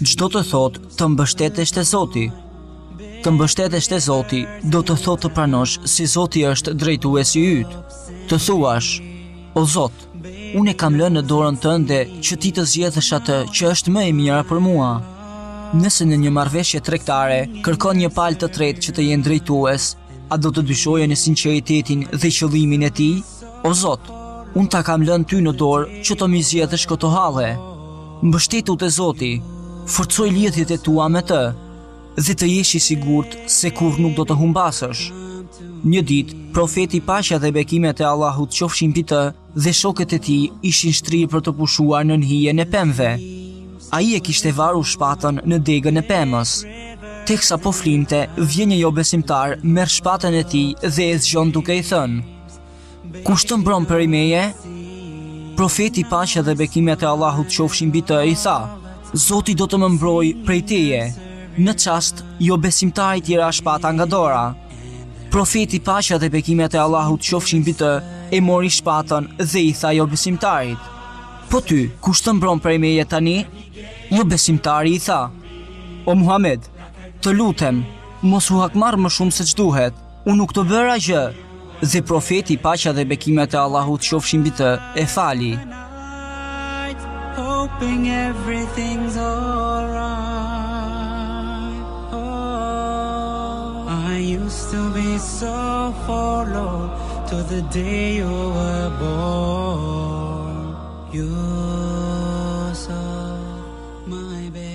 Ç'do të thotë të mbështetesh te Zoti? Të mbështetesh te Zoti do të thotë të pranosh se Zoti është drejtuesi yt. Të thuash, o Zot, unë e kam lënë në dorën tënde që ti të zgjedhësh atë që është më e mira për mua. Nëse në një marrëveshje tregtare kërkon një palë të tretë që të jenë drejtues, a do të dyshoje në sinqeritetin dhe qëllimin e tij? O Zot, unë ta kam lënë ty në dorë që të m'i zgjedhësh këto halle. Mbështetu te Zoti, forcoji lidhjet e tua me të dhe të jesh i sigurt se kurrë nuk do të humbasësh. Një ditë, profeti paqja dhe bekimet e Allahut qofshin mbi të dhe shokët e tij ishin shtrirë për të pushuar nën hijen e pemëve. Ai e kishte varur shpatën në degën e pemës. Teksa po flinte, vjen një jobesimtar, merr shpatën e tij dhe e zgjon duke i thënë: Kush të mbron prej meje? Profeti paqja dhe bekimet e Allahut qofshin mbi të i tha: Zoti do të më mbrojë prej teje. Në çast, jobesimtarit i ra shpata nga dora. Profeti paqja dhe bekimet e Allahut qofshin mbi të e mori shpatën dhe i tha jobesimtarit: Po ty, kush të mbron prej meje tani? Jobesimtari i tha: O Muhamed, të lutem, mos u hakmarr më shumë se ç'duhet. Unë nuk të bëra gjë. Dhe profeti paqja dhe bekimet e Allahut qofshin mbi të e fali. Hoping everything's alright. Oh, I used to be so forlorn to the day you were born. You saw my baby.